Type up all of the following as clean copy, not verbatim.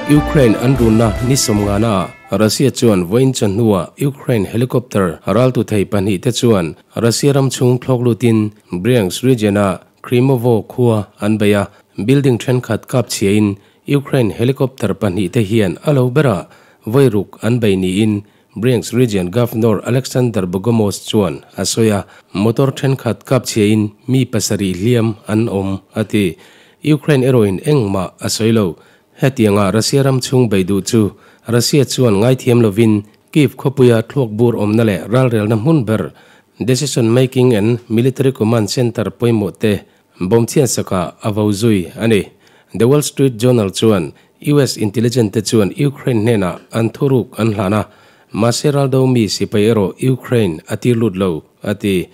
Ukraine an runna ni 50 naah Russia chuan vawiin chawhnuah Ukraine helicopter raltu thei pahnih te chuan Russia ram chhung thlawk lutin Bryansk region-a Krimovo khua an bei a, building thenkhat kap chhiain Ukraine helicopter pahnih te hian a lo berah vawi ruk an bei niin Bryansk region Governor Alexander Bogomos chuan a sawi a, motor thenkhat kap chhiain mi pasarih hliam an awm a ti. Ukraine erawhin engmah a sawi lo. Hetianga Russia ram chhung bei duh chu Russia chuan ngaithiam lovin Kyiv khawpuia thluak bur awmna leh ralrelna hmun ber Decision Making and Military Command Center pawimawh te bomb chhiat sakah a vo zui a ni. The Wall Street Journal chuan US intelligence te chuan Ukraine hnenah an thuruk an hlan a, mahse raldo mi sipai erawh Ukraine a tir lut lo, a ti.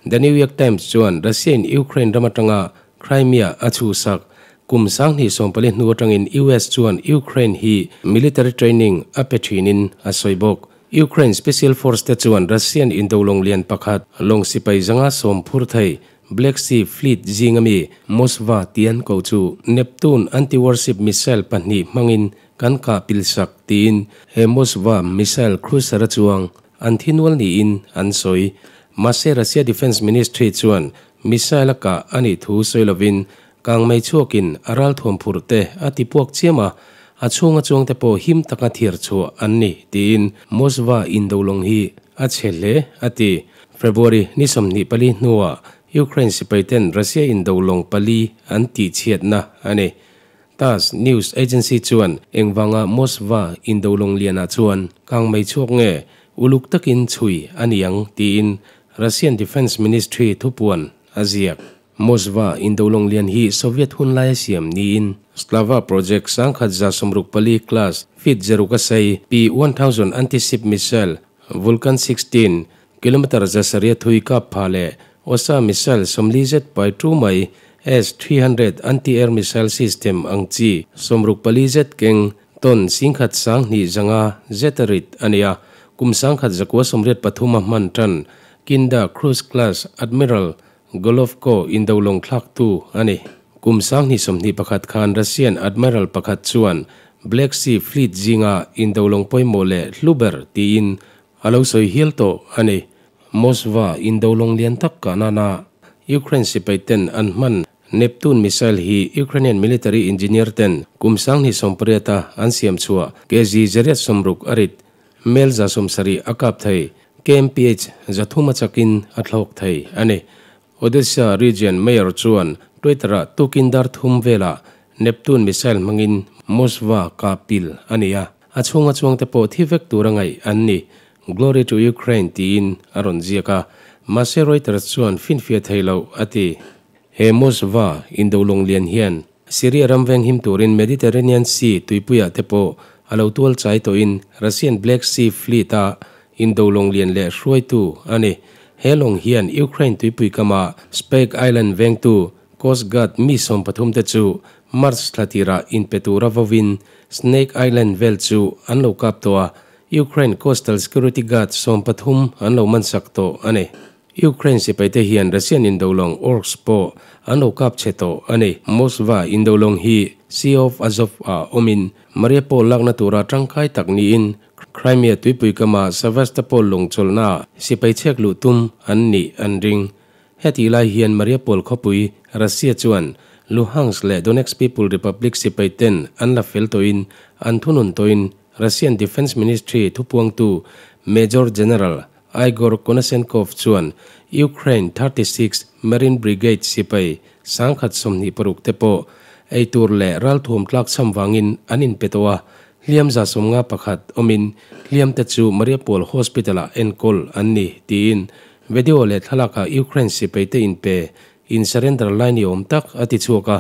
The New York Times chuan Russia in Ukraine ram atanga Crimea a chhuhsak kum 2014 hnu atangin US chuan Ukraine hi military training a pe thinin a sawi bawk. Ukraine Special Force te chuan Russian indolawng lian pakhat lawng sipai 110 phur thei Black Sea Fleet zinga mi Moskva tian ko chu Neptune anti-warship missile pahnih hmangin kan kah pilsak tiin he Moskva missile cruiser a chuang an thinual niin an sawi. Mahse Russia Defence Ministry chuan missile a kah a nih thu sawi lovin kang mai chhuakin a ral thuam phur te a ti puak chiam a, a chhunga chuang te pawh him taka thiar chhuah an ni tiin Moskva indolawng hi a chhe hle a ti. February ni 24 hnuah Ukraine sipai ten Russia indolawng pali an tih chhiatna a ni. TASS news agency chuan engvanga Moskva indolawng lianah chuan kang mai chhuak nge uluk takin chhui a niang tiin Russian Defence Ministry thupuan a ziak. Moskva indolawng lian hi Soviet hun laia siam niin Slava Project 1164 class feet 6 a sei P-1000 anti-ship missile Vulkan 16 kilometer 700 thui kap pha leh Osa missile 40 zet pai tu mai S-300 anti-air missile system ang chi 64 zet keng ton 10,250 zetarit ania kum 1983 a hman tan Kinda Cruise Class Admiral Golovko indolawng thlak tu ani. Kum 2021 khan Russian Admiral pakhat chuan Black Sea Fleet zinga indolawng pawimawh leh hluber tiin alo sawi hial tawh ani. Moskva indolawng lian tak kahna na Ukraine sipai ten an hman Neptune missile hi Ukrainian military engineer ten kum 2018 a an siam chhuah kg 860 arit mel 170 a kap thei kmph 300 a chakin a thlawk thei ani. Odessa region mayor chuan Twitter a tukin dar thum vela Neptune missile hmangin Moskva ka pil ania a chhunga chuang te pawh thi vek tur angai an ni. Glory to Ukraine tiin a rawn ziak a, mahse Reuters chuan finfia theilo ati. He Moskva indolawng lian hian Syria ram veng him turin Mediterranean Sea tuipuia te pawh a lo tual chai tawhin Russian Black Sea Fleet a indolawng lian leh hruaitu ani. He lawng hian Ukraine tuipui kama Speke Island vengtu Coast Guard mi 13 te chu March thlatira inpe tura vawin Snake Island vel chu an lo kap tawh a, Ukraine Coastal Security Guard 13 an lo man sak tawh ani. Ukraine sipai te hian Russian indolawng Orsk pawh an lo kap chhe tawh ani. Moskva indolawng hi Sea of Azov a awmin Mariupol lakna tura tangkai tak niin Crimea tuipui kama Sevastopol lawng chawlhna sipai chhek luh tum an nih an ring. Heti lai hian Mariupol khawpui Russia chuan Luhansk leh Donetsk People Republic sipai ten an la fel tawhin an thunun tawhin Russian Defence Ministry thupuangtu Major General Igor Konashenkov chuan Ukraine 36 Marine Brigade sipai 1026 te pawh eitur leh ralthuam tlak cham wangin an inpe tawh a, hliam 151 awmin hliam te chu Mariupol Hospital ah enkawl an ni tiin video leh thlalaka Ukraine sipai te inpe in surrender lai ni awm tak a ti chhuak a.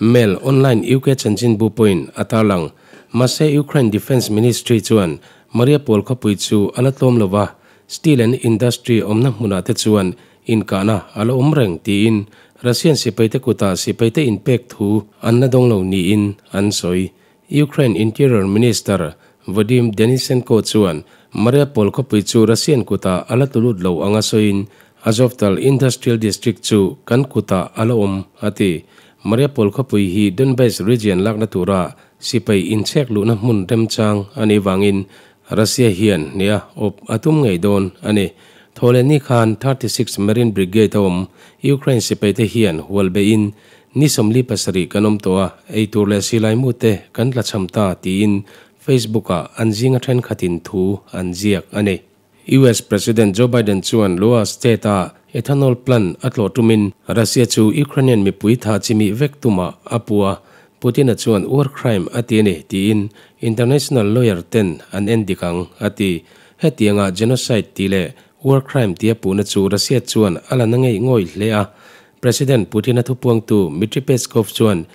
Mail Online UK chanchinbu pawhin a tarlang. Mahse Ukraine Defence Ministry chuan Mariupol khawpui chu a la tlawm lova, steel and industry awmna hmunah te chuan inkahna a la awm reng tiin Russian sipai te kutah sipai te inpek thu an la dawng lo niin an sawi. Ukraine Interior Minister Vadim Denisenko chuan Mariupol khawpui chu Russian kutah a la tulut lo anga sawiin Azovtal Industrial District chu kan kutah a la awm a ti. Mariupol khawpui hi Donbas region lakna tura sipai inchhek luhna hmun remchang a nih vangin Russia hian nia awp a tum ngei dawn a ni. Thawhlehni khan 36 Marine Brigade a awm Ukraine sipaite hian hual beihin ni 47 kan awm tawh a, eitur leh silaimu te kan tlachham ta tiin Facebook-ah an zinga thenkhatin thu an ziak a ni. US President Joe Biden chuan Loa State-a ethanol plant a tlawh tumin Russia chu Ukrainian mipui tha chimih vek tumah a pu a, Putin-a chuan war crime a ti a ni tiin international lawyer ten an en dik ang a ti. Hetianga genocide tih leh war crime tia puhna chu Russia chuan a la na ngei ngawih hle a. President Putin-a thupuangtu Dmitry Peskov chuan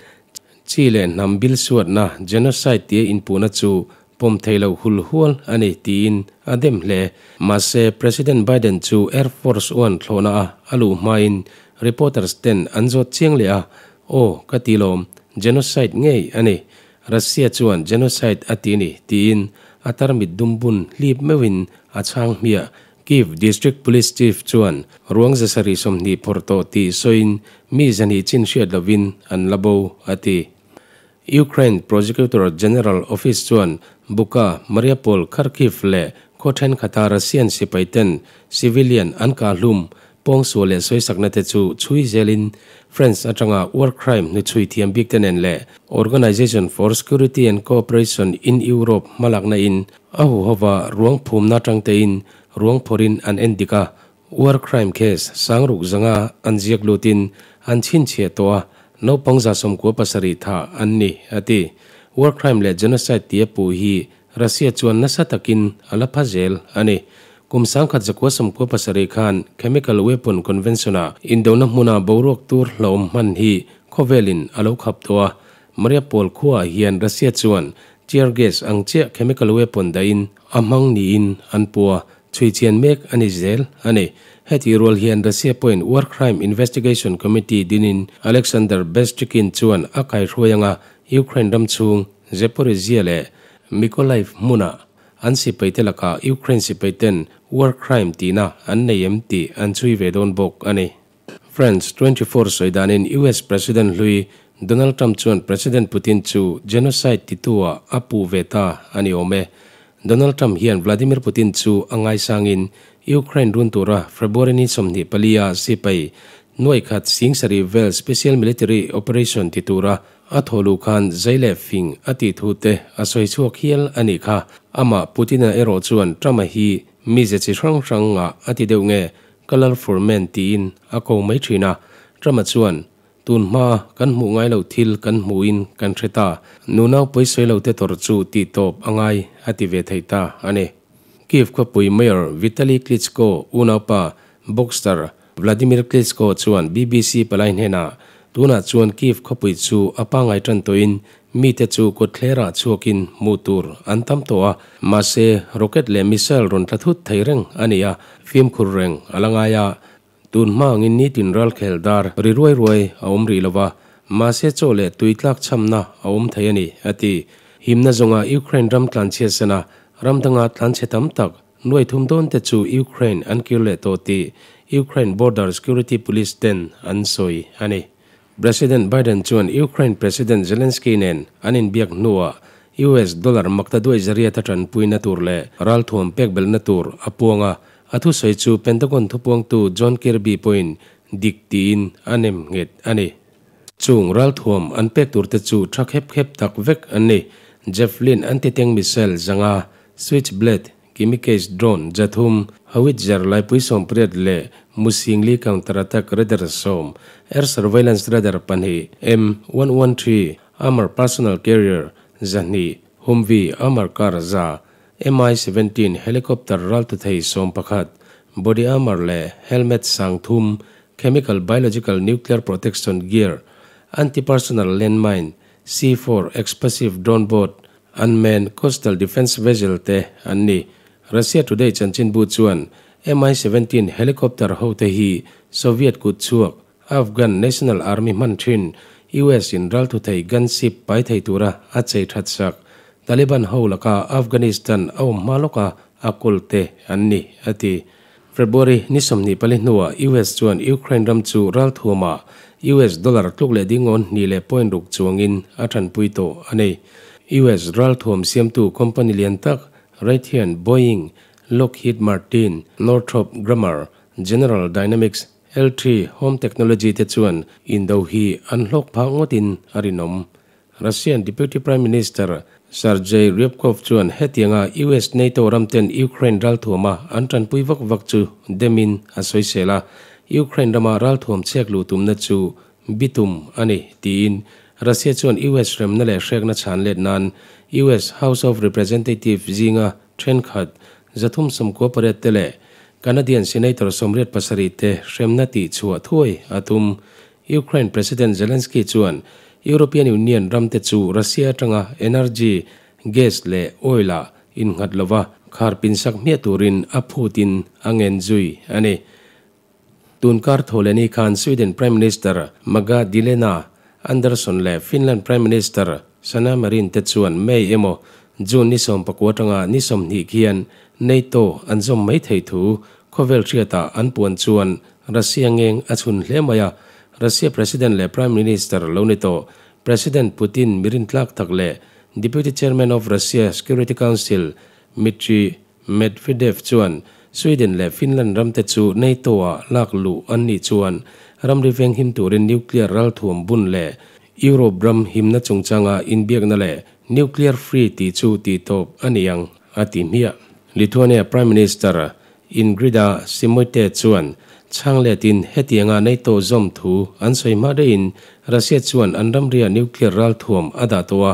chi leh hnam bil suatna genocide tia inpuhna chu pawm thei lo hul hual a ni tiin a dem hle. Mahse, President Biden chu Air Force One thlawhna a a luh hmain reporters ten an zawt chiang leh a, Aw, ka ti lawm, genocide ngei a ni. Russia chuan genocide a ti ni tiin a tarmit dum bun hlip meuhin a chhang hmiah. Kyiv District Police Chief chuan ruang 720 phawrh tawh tih sawiin mi 200 chin hriat lovin an la bo a ti. Ukraine Prosecutor General Office chuan Bucha, Mariupol, Kharkiv leh khaw thenkhatah Russian sipaiten civilian an kahhlum, pawngsual leh sawisakna te chu chhui zelin France atanga war crime hnuchhui thiam bik te nen leh Organization for Security and Cooperation in Europe hmalakna in a huhova ruang phumna atangtein ruang phawrhin an en dik a. War crime case 6500 an ziak lutin an chhinchhiah tawh a, naupang 97 tha an ni, a ti. War crime leh genocide tia puh hi Russia chuan nasa takin a la pha zel a ni. Kum 1997 khan Chemical Weapon Convention-a indona hmuna boruak tur hlauhawm hman hi khawvelin a lo khap tawh a. Mariupol khuaah hian Russia chuan tear gas ang chiah chemical weapon dahin a hmang niin an pu a, chhuichian mek a ni zel a ni. Heti rual hian Russia pawhin War Crime Investigation Committee dinin Alexander Bastrykin chuan a kaihruai anga Ukraine ram chhung Zaporizhzhia leh Mykolaiv hmuna an sipaite lakah Ukraine sipaiten war crime tihna an nei em tih an chhui ve dawn bawk a ni. France 24 sawi danin US President hlui Donald Trump chuan President Putin chu genocide titu-ah a puh ve ta a ni awm e. Donald Trump hian Vladimir Putin chu a ngaisangin Ukraine run tura February ni 24 a sipai nuai khat 70,000 vel special military operation ti tura a thaw luh khan zai leh fing a tih thu te a sawi chhuak hial a nih kha. Amah Putin-a erawh chuan Trump-a hi mize chi hrang hrang ngah a ti deuh nge Colourful man tiin a ko mai thin a. Trump-a chuan, Tun hma kan hmuh ngai loh thil kan hmuhin kan hre ta. Nunau pawisawi lo te tawrh chu tih tawp a ngai a ti ve thei ta a ni. Kyiv khawpui Mayor Vitali Klitschko unaupa boxer Vladimir Klitschko chuan BBC palai hnenah, Tunah chuan Kyiv khawpui chu a pangngai tan tawhin mite chu kawtthlerah chhuakin hmuh tur an tam tawh a, mahse rocket leh missile rawn tla thut thei reng a ni a, fimkhur reng a la ngai a. Tun hma angin nitin ralkhel dar ri ruai ruai a awm rih lova, mahse chaw leh tui tlak chhamna a awm thei a ni, a ti. Himna zawnga Ukraine ram tlanchhiat sana ram danga tlanchhe tam tak nuai thum dawn te chu Ukraine an kir leh tawh tih Ukraine Border Security Police ten an sawi a ni. President Biden chuan Ukraine President Zelensky nen an inbiak hnuah US dollar makta duai zariat a tanpuina tur leh ralthuam pek belhna tur a puang a, A thusawi chu Pentagon thupuangtu John Kirby pawhin dik tiin a nem nghet a ni. Chung ralthuam an pek turte chu tha khep khep tak vek an ni. Javelin anti-tank missile 500, Switchblade, Kamikaze drone 300, Howitzer laipui 80 leh Musingli counter-attack radar 10, air surveillance radar pahnih, M113 armour personnel carrier 200, Humvee armour car 100, Mi-17 helicopter raltu thei 11, body armour leh helmet 3000, chemical biological nuclear protection gear, anti-personnel landmine, C-4 explosive drone boat, unmanned coastal defence vessel te an ni. Russia Today chanchinbu chuan Mi-17 helicopter ho te hi Soviet kut chhuak Afghan National Army hman thin US in raltu thei gunship pai thei tura a chei that sak Taliban ho laka Afghanistan a awm hma lawka a kawl te an ni, a ti. February ni 24 hnuah US chuan Ukraine ram chu ralthuamah US dollar tluk leh dingawn hnih leh point ruk chuangin a tanpui tawh a ni. US ralthuam siamtu company lian tak Raytheon, Boeing, Lockheed Martin, Northrop Grumman, General Dynamics, L3 Home Technology te chuan indo hi an hlawk phah ngawtin a rinawm. Russian Deputy Prime Minister Sergei Ryabkov chuan hetianga US NATO ramten Ukraine ralthuama an tanpui vak vak chu demin a sawisel a, Ukraine rama ralthuam chek lu tumna chu bitum ani tiin. Russia chuan US remna leh hrekna chhan let nan US House of Representative zinga thenkhat 398 te leh Canadian Senator 87 te hremna ti chhuah thuai atum. Ukraine President Zelensky chuan European Union ramte chu Russia atanga energy, gas leh oil a innghat lova kharpin sak hmiah turin a phutin a ngen zui ani. Tunkar tholeni khan Sweden Prime Minister Magdalena Andersson leh Finland Prime Minister Sanna Marin te chuan May emaw June ni 19 atanga ni 20 khian NATO an zawm mai thei thu khawvel hriata an puan chuan Russia ngeng a chhun hle mai a. Russia President leh Prime Minister lo ni tawh President Putin mirin tlak tak leh Deputy Chairman of Russia Security Council Dmitry Medvedev chuan Sweden leh Finland ramte chu NATO a lak lu an ni chuan ramri veng him turin nuclear ralthuam bun leh Europe ram himna chungchanga inbiakna leh nuclear free ti chu ti tawp aniang a ti hmiah. Lithuania Prime Minister Ingrida Šimonytė chuan changletin hetianga NATO zawm thu an sawi hma deuhin Russia chuan an ramria nuclear ralthuam a dah tawh a,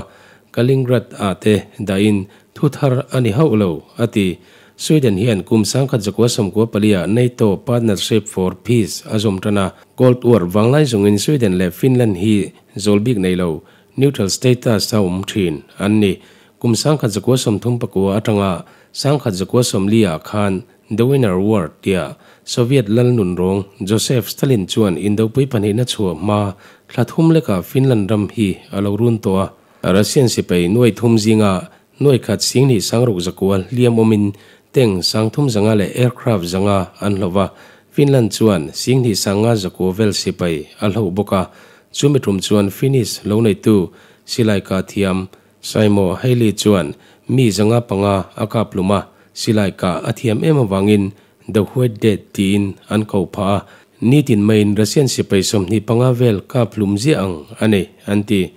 Kaliningrad a te dahin thu thar ani hauh lo a ti. Sweden hian kum 1994 ah NATO Partnership for Peace a zawm tan a. Cold War wanglai zungin Sweden leh Finland hi zawlbik nei lo neutral status a awm thin an ni. Kum 1939 atanga 1940 ah khan The Winter War tia Soviet lal nun rong Joseph Stalin chuan indopui pahnihna chhuah hma thla thum leka Finland ram hi a lo run tawh a. Russian sipai 300 zinga 1,000 600 hliam awmin tank 300 leh aircraft 500 an hlauh a. Finland chuan 2,500 vel sipai a hloh bawk a. Chumi tum chuan Finnish lo neitu silai ka thiam Simo Häyhä chuan mi 500 a kap hlum a. Silai ka a thiam em awangin The White Death tiin an ko pha a. Nitin main Russian sipai 25 vel kap hlum zia ang ani an ti.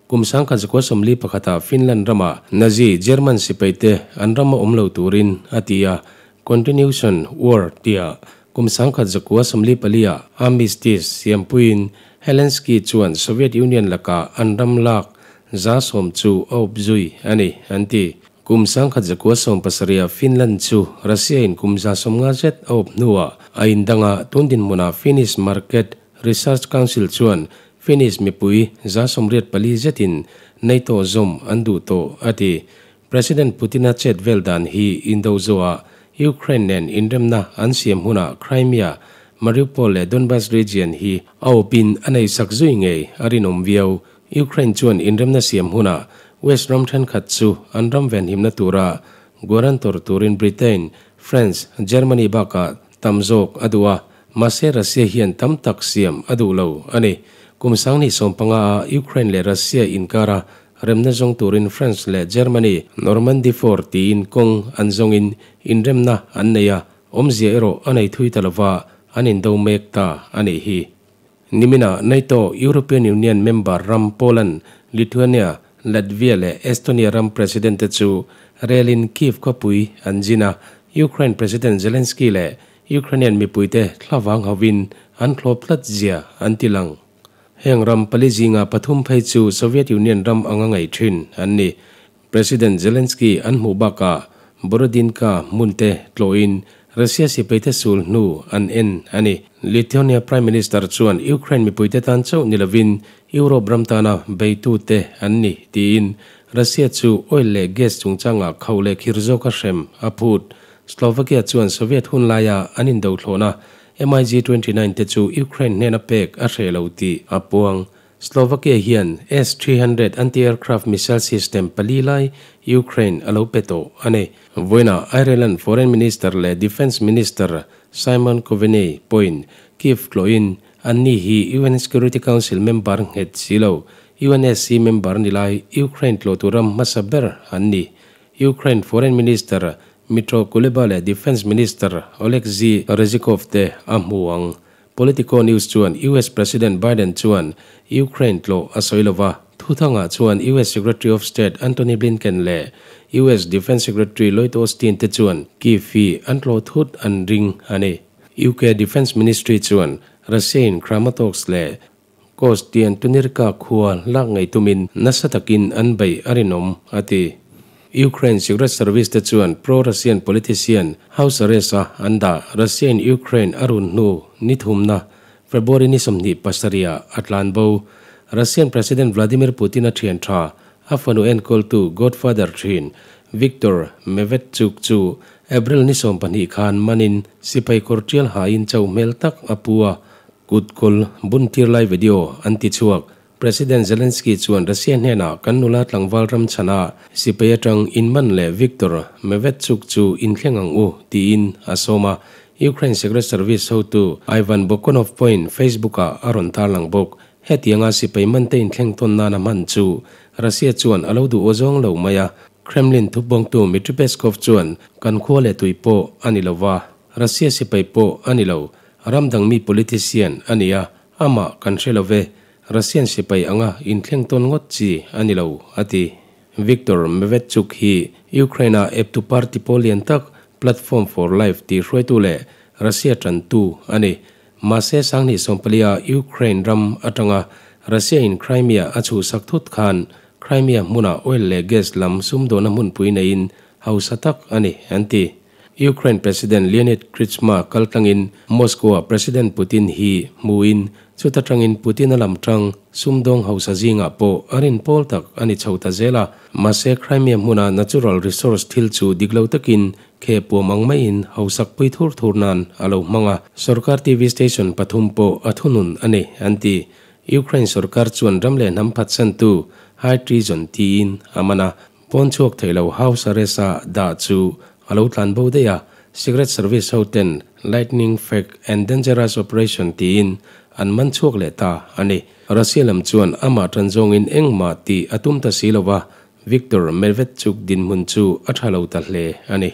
Kum 1941 Finland rama Nazi German sipai te an rama awm lo turin a ti a. Continuation War tia kum 1944 ah armistice siampuiin Helsinki chuan Soviet Union laka an ram lak 10% chu a awp zui ani an ti. Kum 1970 Finland chu Russia in kum 150 zet a awp hnuah a indanga. Tundin hmuna Finnish Market Research Council chuan Finnish mipui 84% zetin NATO zawm an duh tawh a ti. President Putina chet vel dan hi indo zoa Ukraine nen inremna an siam huna Crimea, Mariupol leh Donbas region hi a awpin a nei sak zui ngei a rinawm viau. Ukraine chuan inremna siam huna West ram thenkhat chu an ram ven himna tura guarantor turin Britain, France, Germany baka tamzok adua. Mase Russia hian tam tak siam adu lo ani. Kum 2015 a Ukraine leh Russia inkara remna zawng turin France leh Germany Normandy Four tiin kawng an zawngin inremna an nei a, awmzia erawh a nei thui ta lova, an indo mek ta ani hi. Nimina NATO European Union member ram Poland, Lithuania, Latvia leh Estonia ram president te chu relin Kiev khawpui an zin a. Ukraine President Zelensky leh Ukrainian mipuite thlavang hawin an thlawp tlat zia an tilang. Heng ram pali zinga pathum phei chu Soviet Union ram anga ngai thin an ni. President Zelensky an hmuh baka Borodinka munte tloin Russia sipai te sul hnu an en ani. Lithuania Prime Minister chuan Ukraine mipuite tan chauh nilovin Europe ram tana beitu te an ni tiin Russia chu oil leh gas chungchanga khau leh khir zawka hrem a phut. Slovakia chuan Soviet hun laia an indo thlawhna MiG-29 te chu Ukraine hnena pek a hre lo ti a puang. Slovakia hian S-300 anti-aircraft missile system pali lai Ukraine alo pe tawh ani. Voina Ireland Foreign Minister leh Defense Minister Simon Coveney pawhin Kyiv tlawhin anni hi UN Security Council member nghet si lo, UNSC member ni lai Ukraine tlawh tur ram hmasa ber an ni. Ukraine Foreign Minister Dmytro Kuleba leh Defence Minister Oleksiy Reznikov te a hmu ang. Politico News chuan US President Biden chuan Ukraine tlawh a sawi lova, thuthangah chuan US Secretary of State Antony Blinken leh US Defence Secretary Lloyd Austin te chuan Kyiv hi an tlawh thut an ring a ni. UK Defence Ministry chuan Russia-in Kramatorsk leh Kostiantynivka khua lak ngei tumin nasa takin an beih a rinawm, a ti. Ukraine Secret Service te chuan pro-Russian politician house arrest-a an dah. Russia-in Ukraine a run hnu ni thumna February ni 27 ah a tlan bo. Russian President Vladimir Putin-a thian tha, a fanu enkawltu godfather thin Viktor Medvedchuk chu April ni 12 khan manin sipai kawr tial hain chauh hmel tak a pu a, kut kawl bun tir lai video an ti chhuak. President Zelensky chuan Russia hnenah kan nula tlangval ram chhana sipai atang inman leh Viktor Medvedchuk chu inthleng ang u tiin a sawm a. Ukraine Secret Service hotu Ivan Bokonov pawhin Facebook-ah a rawn tarlang bawk. Hetianga sipai mante inthleng tawn nana hman chu Russia chuan a lo duh aw zawng lo mai a. Kremlin thupawngtu Dmitry Peskov chuan kan khua leh tui pawh a ni lo va, Russia sipai pawh a ni lo, ram dangmi politician a ni a, amah kan hre lo ve. Russian sipai anga inthleng tawn ngawt chi a ni lo, a ti. Viktor Medvedchuk hi Ukraine-a eptu party pawl lian tak Platform for Life tih hruaitu leh Russia tantu a ni. Mahse 2014-a Ukraine ram atanga Russia-in Crimea a chhuhsak thut khan Crimea hmuna oil leh gas lam sumdawna hmunpui neiin hausa tak a ni, an ti. Ukraine President Leonid Kuchma kaltlangin Moscow-a President Putin hi hmuin chuta tangin Putin a lam tang sumdawng hausa zingah pawh a rin pawl tak a ni chho ta zel a. Mahse Crimea hmuna natural resource thil chu dik lo takin khe puam ang maiin hausak pui thur thur nan a lo hmang a. Sorkar TV station pathum pawh a thunun a ni, an ti. Ukraine sorkar chuan ram leh hnam phatsantu high treason tiin a man a. Pawn chhuak thei lo house arrest-a dah chu a lo tlan bo daih a, Secret Service hoten lightning fake and dangerous operation tiin an man chhuak leh ta a ni. Russia lam chuan amah tan zawngin engmah tih a tum ta si lo va, Viktor Medvedchuk dinhmun chu a tha lo ta hle a ni.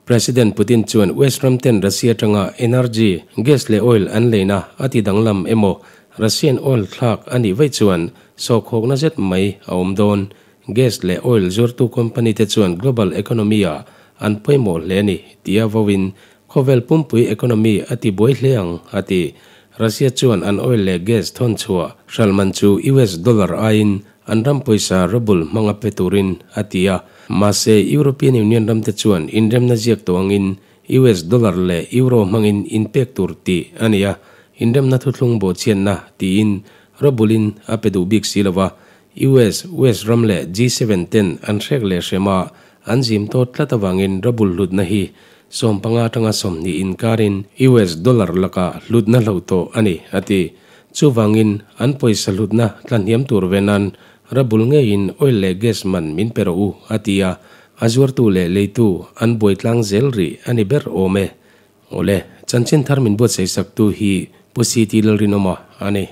President Putin chuan West ram ten Russia atanga energy, gas leh oil an leina a ti danglam emaw Russian oil thlak a nih vaih chuan sawhkhawkna zet mai a awm dawn. Gas leh oil zuartu company te chuan global economy-ah an pawimawh hle a ni tia vawin khawvel pumpui economy a ti buai hle ang, a ti. Russia chuan an oil leh gas thawn chhuah hralhman chu US dollar aiin an ram pawisa ruble hmanga pe turin a ti a. Mahse, European Union ramte chuan inremna ziak tawh angin US dollar leh euro hmangin inpek tur tih a ni a, inremna thuthlung bawhchhiatna tiin ruble-in a pe duh bik si lo va. US, West ram leh G7 ten an hrek leh hrem a, an zim tawt tlat avangin ruble hlutna hi 15 atanga 20 inkarin US dollar laka hlutna hloh tawh a ni, a ti. Chuvangin an pawisa hlutna tlahniam tur ve nan ruble ngeiin oil leh gas man min pe rawh u, a ti a, a zuartu leh leitu an buai tlang zel rih a ni ber awm e. Awle, chanchin thar min buatsaih saktu hi Pu CT Lalrinawma a ni.